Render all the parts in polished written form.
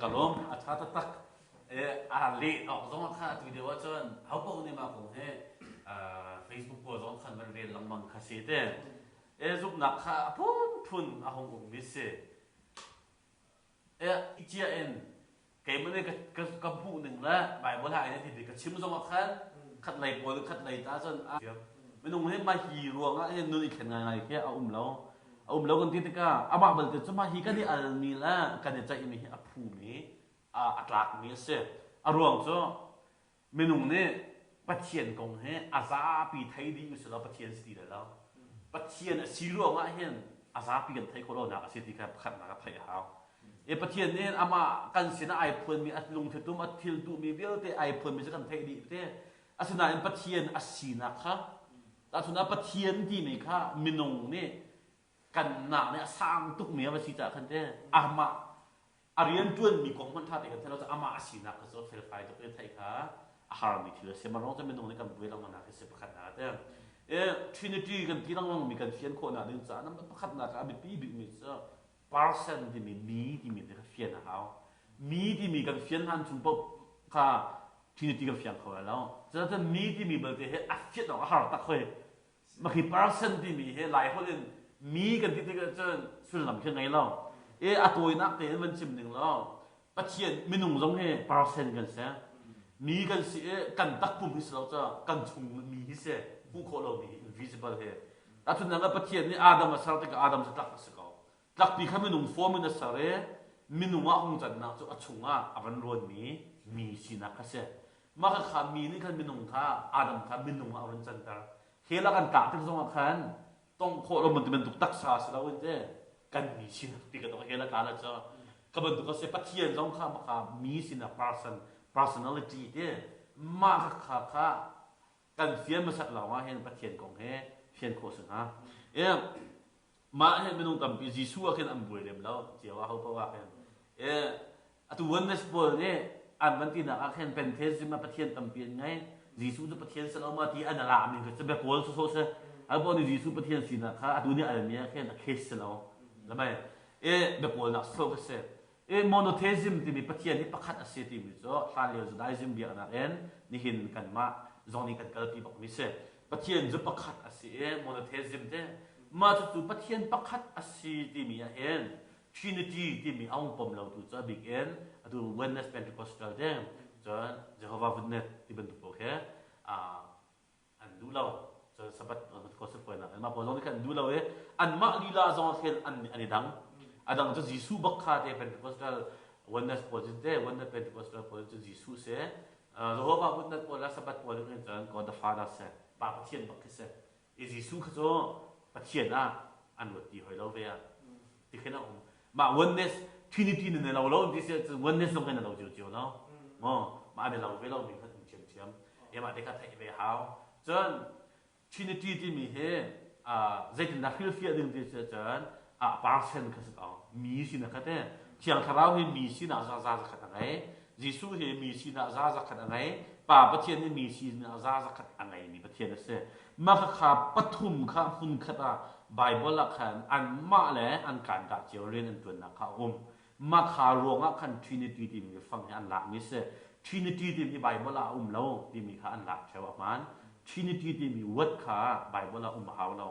Ka lawm a ṭha taktak. A leh awk zong kha atu deuh ahcun ho paoh nih mah kong hi Facebook pawl zong khan van rel lengmang kha si te. Zumhnak kha a phunphun a hung ummi si. Cia in keimah nih ka hmuh ning le Bible ha in ti ka chim zong ah khan khat lei pawl khat lei ta cun minung hi mah hi ruangah hin nun i thlen ngaingai khi a um lo. A um lo kan ti tikah amah balte cu mah hi kan i almi le kan i ceihmi hi a phumi a tlakmi a si. A ruang cu minung nih Pathian kong hi a zapi thei dih usih law Pathian si ti lai lo. Pathian a si ruangah hin a zapi kan theih khawh lonak a si ti kha pakhatnak a theih a hau. E Pathian nih amah kan sinah ai phuanmi a lungthitum a thil duhmi vialte ai phuanmi cu kan theih dih te. Asinain Pathian a sinak kha tahchun ah Pathian timi kha minung nih kan nak nih a sang tukmi a va si caah khan te amah a rianṭuanmi kong hmanh ṭha te kan theih lo amah a sinak kha cu felfai tuk in theih kha a harmi thil a si. Mah ruang cu minung nih kan buai lengmang nak hi si pakhatnak te. E, Trinity kan ti lengmang mi kan fian khawhnak ding caah number pakhatnak ah a biapi bikmi cu person timi mi timi te kha fian a hau. Mi timi kan fian hlan chung paoh kha Trinity kan fiang kho lai lo. Cucaah mi timi belte hi a fian awk a har tak hoi. Makhi person timi hi Laiholh in mi kan ti tikah cun sullam khi ngei lo. E a tawinak tein van chim ning law Pathian minung zong hi person kan si. Mi kan si i kan takpum hi si lo ca kan chung mi hi si hmuh khawh lomi invisible hi. Tahchunhnak ah Pathian nih Adam a ser tikah Adam cu tlak a si ko. Tlakpi kha minung form in a ser i minung ah hung cannak cu a chungah a van ruanmi mi sinak kha si. Mah kha mi nih khan minung kha Adam kha minung ah a run canter. Hell ah kan tlak tik zongah khan tongh khawh lo bantuk taksa si loin te kan mi sinak ti ka tong hell a tla la cu ka bantuk a si Pathian zong kha maka mi sinak person personality te mah kha kha kan fian hmasat lawngah hin Pathian kong he fian khawh si hnga. Mah hi minung tampi Jesuh ah khin an buai lem lo cio ah ho paoh ah khin. E, atu oneness pawl nih an van tinak ah khin Pantheism ah Pathian tampi an ngei. Jesuh cu Pathian si lo ma ti an ala mi kha bia kawl sawsawh si. An pawl nih Jesuh Pathian sinak kha atu nih almi ah khin a case si lo. Lamai. E, bia kawlnak sawsawh kha si. I monotheism timi Pathian hi pakhat a si timi cu hlanlio Judaism biaknak in nihin kanmah zong nih kan kalpi bakmi si. Pathian cu pakhat a si i monotheism te mah cucu Pathian pakhat a si timi ah hin Trinity timi a hung pom lotu cu a bik in atu Oneness Pentecostal te cun Jehovah Witness ti bantuk paoh khi an duh lo cun sabbath khuasifuainak in mah pawl zong nih khan an duh lo i anmah lila zong ah khin an an i dang a dang cu Jesuh bak kha te Pentecostal oneness pawl cu te oneness Pentecostal pawl cu Jesuh si Jehovah Witness pawl le Sabbath pawl nih cun God the Father si Pa Pathian bak khi si i Jesuh kha cu Pathian ah an ruat ti hoi lo ve ah ti khin a um mah oneness Trinity na lo lo ti si oneness zong hi na lo cio cio lo maw mah na lo ve lo mi kha um thiam thiam e mah te kha theih ve hau cun Trinity timi hi zeitindah hrilhfiah ding ti si cun a person kha si ko mi sinak kha te thiang thlarau hi mi sinak za za zakhat a ngei Jesuh hi mi sinak za zakhat a ngei Pa Pathian hi mi sinak za zakhat a ngei mi Pathian a si mah kha pathum kha hmun khat ah Baibal ah khan anmah le an kandah cio rian an ṭuannak kha a um. Mah kha ruangah khan Trinity timi fang hi an lakmi a si. Trinity timi Baibal ah a um lo timi kha an lak ṭheo a hmaan. Trinity timi word kha Baibal ah um a hau lo.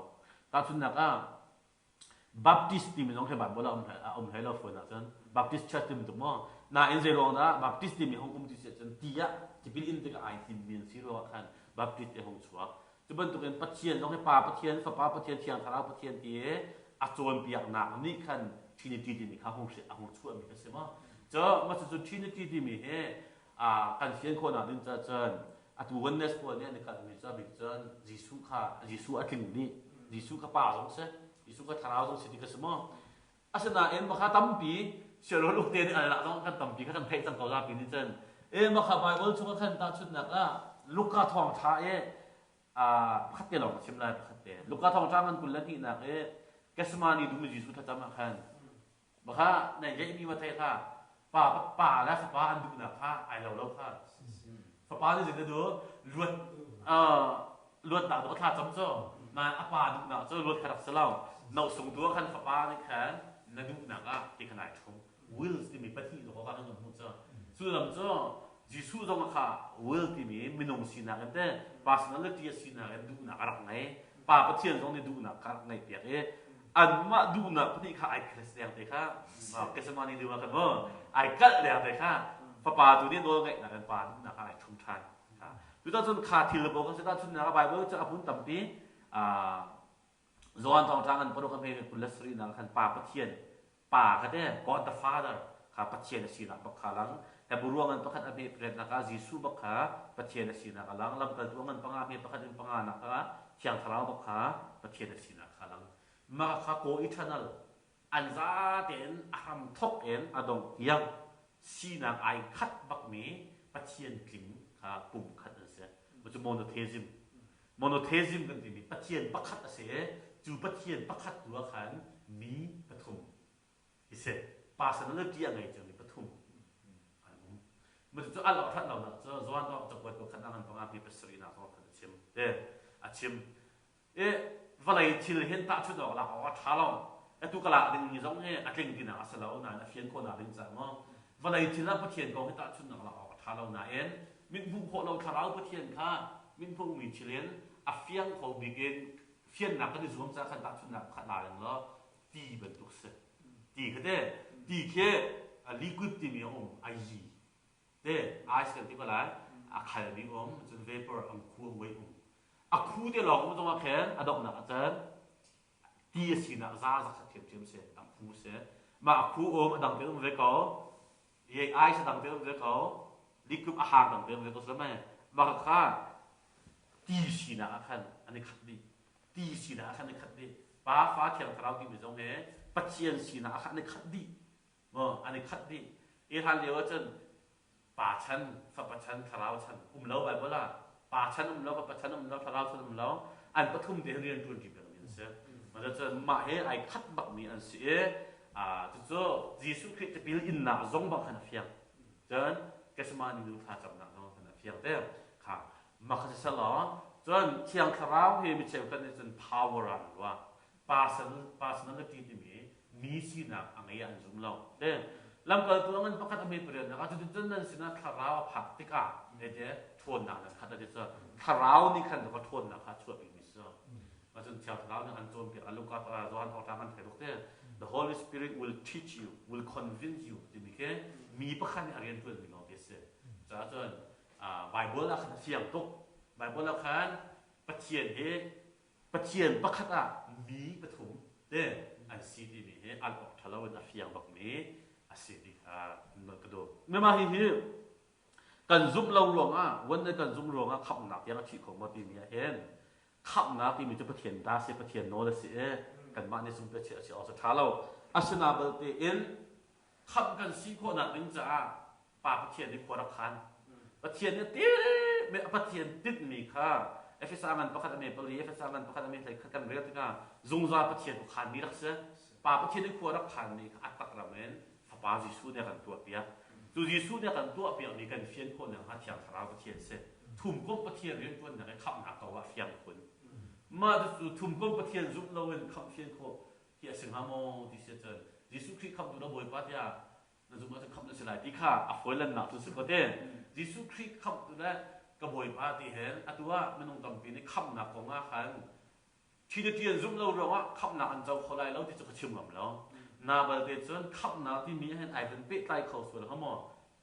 Tahchunhnak ah, Baptist timi zong khi Baibal ah a um hlei lo fawn ahcun Baptist Church ti bantuk maw? Nain zei ruang dah Baptist timi hung um ti si ahcun ti ah tipil in tikah ai timmi an si ruangah khan Baptist ti hung chuak. Cu bantukin Pathian zong hi Pa Pathian, Fapa Pathian, Thiang Thlarau Pathian ti i a cawnpiaknak nih khan Trinity timi kha hung a hung chuahmi kha si maw? Cu mah cucu Trinity timi hi kan fian khawhnak ding caah cun atu oneness pawl nih an i kalhmi cu a bik cun Jesuh kha Jesuh a tling dih. Jesuh kha Pa zong si, Jesuh kha Thlarau zong si ti kha si maw? Asinain maka tampi siarol uk te nih al zong kan tampi kha kan theih cang ko zapi nih cun e maka Bible chung ah khan tahchunhnak ah Luka thawngṭha i pakhat te lawng ka chim lai pakhat te Luka thawngṭha ngan 22nak i Gethsemane dum i Jesuh thlacam ah khan maka nan ngeihmi va thei kha pa pa le fapa an duhnak kha ai lo lo kha fapa nih zeidah duh luat luatnak dawh thla cam cu nain a pa duhnak cu luat kha rak si lo no sung tu ah khan fapa nih khan na duhnak ah ti khan ai ṭhum wills timi pahnih zong ka kan hmuh. Sullam cu Jesuh zong kha will timi minung sinak in te personality a sinak in duhnak a rak ngei. Pa Pathian zong nih duhnak kha a rak ngeihpiak i anmah duhnak pahnih kha ai kres deng te kha Gethsemane ding ah khan mu ai kalh deng te kha fapa tu nih nawl ngeihnak in pa duhnak kha ai thum ṭhan. Cucaah cun kha thil pawl kan si tahchunhnak ah Bible cu a hmun tampi Johan thawngṭha ngan paruk a hme 27 nak khan Pa Pathian Pa kha te God the Father kha Pathian a sinak bak kha lang Hebrew ngan pakhat a hme pariatnak ah Jesuh bak kha Pathian a sinak a lang lamkaltu ngan panga hme pakhat in panga nak kha Thiang Thlarau bak kha Pathian a sinak kha lang mah kha co eternal an za tein a hram thok in a dongh tiang sinak ai khat bakmi Pathian tling kha pum khat an si cu monotheism Monotheism kan timi Pathian pakhat a si i cu Pathian pakhat tu ah khan mi pathum hi si. Personality a ngei ciomi pathum an um. Cucu al awk that lonak cu Johan Thawng cakuat pakhat nak an panga pi pasarih nak zong khan a chim. Te a chim. I vawlei thil hin tahchunh awk lak awk a ṭha lo. Atu ka lak ding mi zong hi a tling tinak a si lo nain a fian khawhnak ding caah maw vawlei thil ah Pathian kong hi tahchunhnak lak awk a ṭha lo nain mit hmuh khawh lo thlarau Pathian kha mit hmuhmi thil in a fiang kho bik in fiannak kan i zuam caah khan tahchunhnak pakhat la ning law ti bantuk si. Ti kha te ti khi liquid timi a um a yi te ice kan ti ko lai a khalmi um cun vapor ang khu ang wei um a khu te lawng um zong ah khin a donghnak ah cun ti a sinak za zakhat ṭhiamṭhiam si a khu si mah a khu um a dang te um ve ko ye ice a dang te um ve ko liquid a hang dang te um ve ko sila mah kha ti sinak ah khan an i khat dih ti sinak ah khan an i khat dih pa fa thiang thlarau timi zong he pathian sinak ah khan an i khat dih maw an i khat dih i hlan lio ahcun pa chan fapa chan thlarau chan um lo Bible ah pa chan um lo fapa chan um lo thlarau chan um lo an pathum te rian ṭuan ṭi peng mi an si cun mah he ai khat bak mi an si i cucu Jesuh Khrih tipil innak zong bang khan a fiang cun Gethsemane nu thlacamnak zong khan a fiang te kha mah kha si law cun thiang thlarau hi mi cheukhat nih cun power ah an ruah person personality timi mi sinak a ngei ah an zum lo te lamkaltu a ngan pakhat a hme pariatnak ah cuticun nan sinah thlarau a phak tikah te ṭhawnnak nan khat a ti cu thlarau nih khan ka ṭhawnnak kha chuahpi mi si cun thiang thlarau nih an cawnpiak a Luka Johan thawngṭha kan thei tuk te the Holy Spirit will teach you will convince you timi khi mi pakhat nih a rian ṭuan mi lawng te si caah cun Bible ah khan a fiang tuk Bible ah khan Pathian hi Pathian pakhat ah mi pathum te an si timi hi al awk ṭhalo in a fiang bakmi a si ti kha ka duh. Mah hi hi kan zumh lo ruangah one kan zumh ruangah khamhnak tiang a thih kho maw timi ah hin khamhnak timi cu Pathian ta si Pathian nawl a si i kanmah nih sung pe chiah si awk cu ṭha lo. Asina balte in khamh kan si khawhnak ding caah Pa Pathian nih khua rak khan. Pathian nih ti Pathian tinhmi kha Efesa ngan pakhat a me pali Efesa ngan pakhat a me hlei khat kan rel tikah zungzal Pathian khuakhanmi rak si. Pa Pathian nih khua rak khanmi kha a tak ram in Fapa Jesuh nih a kan tuahpiak. Cu Jesuh nih a kan tuahpiakmi kan fian khawh nakhnga Thiang Thlarau Pathian si. Thumkomh Pathian rianṭuannak i khamhnak ko ah fiang khun. Mah cu thumkomh Pathian zumh loin khamh fian khawh hi a si hnga maw ti si ahcun Jesuh Khrih khamhtu na Bawipa tiah na zumh ahcun khamh na si lai ti kha a fawilannak cu si ko te. Jesuh Khrih khamhtu le ka Bawipa ti hin atu ah minung tampi nih khamhnak kong ah khan Trinity an zumh lo ruangah khamhnak an co kho lai lo ti cu ka chim ngam lo. Na balte cun khamhnak timi ah hin ai van pehtlai kho sual hnga maw?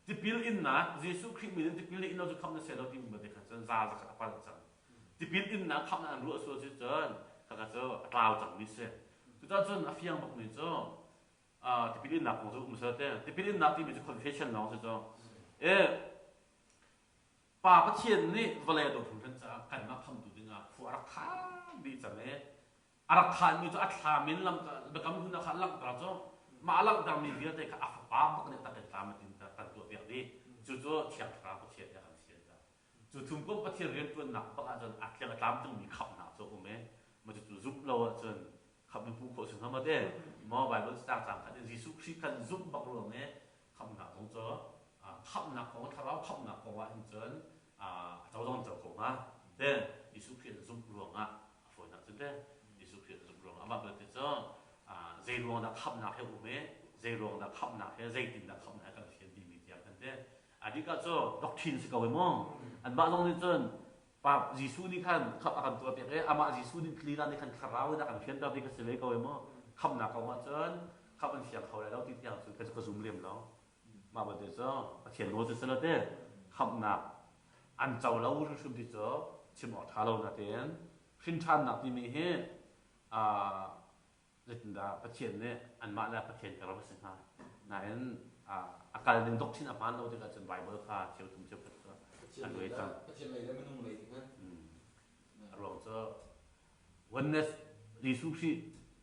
Tipil innak Jesuh Khrih min in tipil na in lo cu khamh na si lo timi balte khan cun za zakhat a palh cang. Tipil innak khamhnak an ruah sual si cun khaka cu a tlau cangmi si. Cucaah cun a fiang bakmi cu tipil innak kong cu um seh te tipil innak timi cu confession lawng si cu e pa pathian nih vawlei a dawt hringhran caah kanmah khamtu dingah khua a rak khan dih cang i a rak khanmi cu a thlam in lam biakam hlun ah kha langhter cu mah a langhtermi vialte kha a fapa bak nih tak in tlam a tin kan tuahpiak dih cucu thiang thlarau pathian nih a kan fianter cu thumkomh pathian rianṭuannak bak ahcun a tling a tlamtlingmi khamhnak cu a um i mah cucu zumh lo ahcun khamh in hmuh khawh si hnga maw te maw Bible cang cang khat in Jesuh Khrih kan zumh bak ruang i khamhnak kong cu khamhnak kong thlarau khamhnak kong ah hin cun a co zong co ko hnga te Jesuh Khrih an zumh ruangah a fawinak cun te Jesuh Khrih an zumh ruangah amah belte cu zei ruang dah khamhnak he um i zei ruang dah khamhnak he zeitin dah khamhnak he kan fian timi tiang kan te. Adika cu doctrine si ko i mu. Anmah zong nih cun Pa Jesuh nih khan khamh a kan tuahpiak i amah Jesuh nih lila nih khan thlarau in a kan fianter ti kha si ve ko i mu. Khamhnak kong ah cun khamh an fiang kho lai lo ti tiang cun ka zum lem lo. Mah belte cu Pathian nawl cu si lo te khamhnak an co lo hrimhrim ti cu chim awk ṭha lo natein hrinṭhannak timi hi zeitindah Pathian nih anmah le Pathian ka ram a si hnga. Nain a kal ning doctrine a hmaan lo tikah cun Bible kha cheu thum cheu khat cu an rel cang. Pathian lei le minung lei ti khan. A ruang cu oneness Jesuh Khrih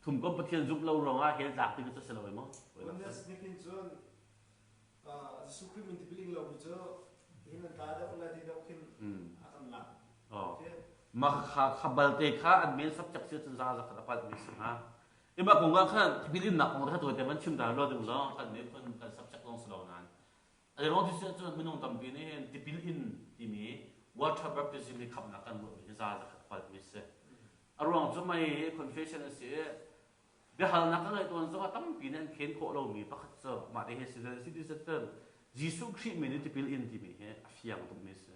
thumkomh Pathian zumh lo ruangah hell tlak ti cu si lo maw? Oneness nih hin cun Jesuh Khrih min tipil ing lomi cu hin an tla deuh lai ti deuh khin a kan lak. Mah kha kha balte kha an main subject si cun za za khat a palh mi si hnga. Ima kong ah khan tipil innak kong kha tuai te man chim ta lo ding lo kan nih phun kan subject zong si lo nain. A ruang ti si cun minung tampi nih hin tipil in timi water baptism hi khamnak kan ruah mi hi za za khat palh mi si. A ruang cu mei hi confession a si i Biahalnak ka ngeih tawn zongah tampi nih an khen khawh lomi pakhat cu mah te hi si si ti cun Jesuh Khrih min in tipil in timi hi a fiang tukmi a si.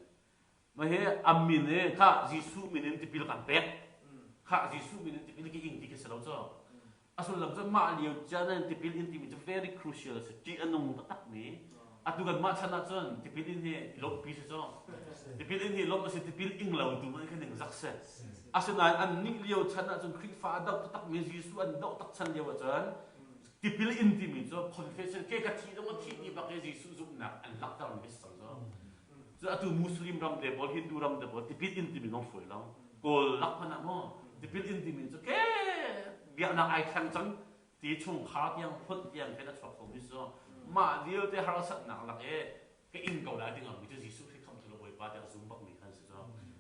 Mah hi a min i khah Jesuh min in tipil kan pek. Khah Jesuh min in tipil ki ing ti khi si lo cu. A sullam cu mah lio cia nan tipil in timi cu very crucial a si. Ṭih a nung taktak mi. Atu kan mah chan ahcun tipil in hi lawmhpi si cu. Tipil in hi lawmh a si, tipil ing lo tu man kha ning zak si. Asinain an nih lio chan ahcun Khrihfa a doh taktak mi Jesuh an doh tak chan lio ahcun tipil in timi cu confession ke ka thi dong a thi ti bak i Jesuh zumhnak an langhter mi si cang cu. Cu atu Muslim ram te pawl Hindu ram te pawl tipil in timi zong fawi lo. Kawl lak hmanh ah maw tipil in timi cu ke biaknak ai thleng cang ti chungkhar tiang hlonh tiang khin a chuak khomi cu mah vialte harsatnak lak i ka ing ko lai ti ngammi cu Jesuh Khrih khamhtu le Bawipa tiah zum bakmi khan si cu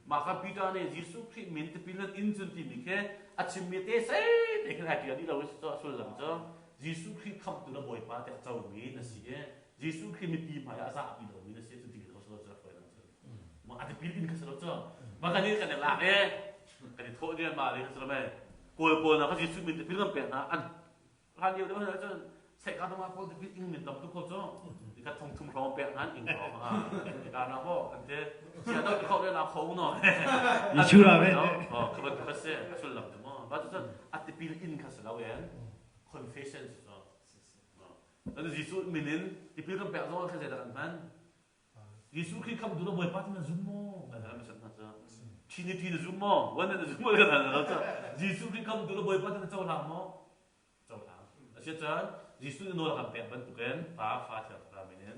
mah kha Peter nih Jesuh Khrih min tipil nan in cun timi khi a chimmi te sei te khin ai ṭial dih lo si cu a sullam cu Jesuh Khrih khamhtu le Bawipa tiah comi na si i Jesuh Khrih mipi hmai ah a zahpi lomi na si cu ti kha si lo cu a cu ma a tipil in kha si lo cu ma kan in kan i lak i kan i thawh diam ma le kha si lo mei kawl pawl na kha Jesuh min tipil kan pek hna an hlan lio deuh cun sehka dong ah pawl tipil ing min tam tuk ko cu ka thong thum hrawng pek hna ing hrawng ah ka na bo an te sia do kho le la kho no Jesuh ra ve oh kha ban kha se a sullam tu mo ba cun a tipil in kha si lo en confession si so Jesuh min in tipil kan pek zong kha zeidah kan hman Jesuh Khrih khamhtu na Bawipa ti na zum maw? Kan hal hmasat hna cu. Trinity na zum maw? One na zum maw? Kan hal hna cu. Jesuh Khrih khamhtu na Bawipa ti na cohlang maw? Cohlang. Asiahcun Jesuh nih nawl a kan pek bantukin Pa, Fa, Thiang Thlarau min in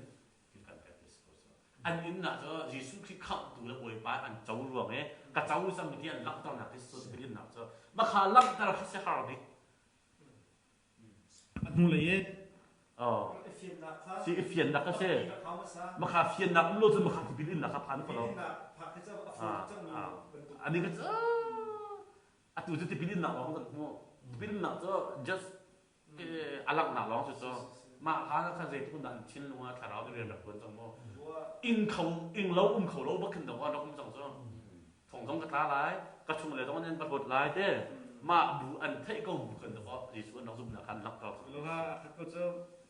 thil kan pek ti si ko cu. An innak cu Jesuh Khrih khamhtu le Bawipa an co ruang i ka co cang ti an langhternak hi si cu cu. Makha langhter kha si har bik. A hnulei i Si i fiannak a si. Makha fiannak um lo cun makha tipil innak kha phan kho lo. Ani ka cu atu cu tipil innak lawng kan hmuh. Tipil innak cu just a langhnak lawng cu cu. Mah hlan ah khan zeitluk in dah an thinlung ah thlarau nih rian rak tuan cang mu. Ing kho ing lo um kho lo bak khin dong rak um cang cu. Thong zong ka tla lai, ka chung le zong an ka hlawt lai te. Mah bu an theih ko bu kan dawh Jesuh an rak zumhnak kha an langhter. Lo ko cu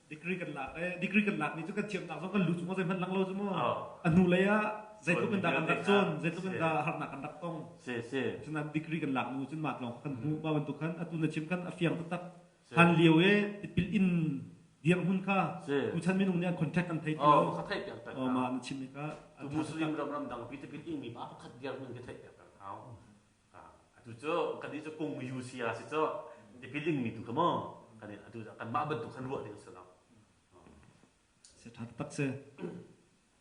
degree kan lak eh degree kan lak ni cu kan thiamnak zong kan lu chung zeihmanh lang lo cu mu. A hnu lei ah zeitluk in dah kan rak cawn, zeitluk in dah harnak kan rak tong. Si si. Cunan degree kan lak nu cun mah lawng kan hmu ba bantuk khan atu na chim khan a fiang taktak. Han lio e tipil in dirhmun kha tuchan minung nih an contact an thei ti lo. Ka theih piak peng. Ma na chim kha. Tu Muslim ram ram dang pi tipil ing mi pa pakhat dirhmun ka theih piak peng hau. Atu cu kan nih cu kung yu sia si cu tipil ing mi tu kha mo kan atu kan mah bantuk khan ruah ding si lo. Se tha tak se.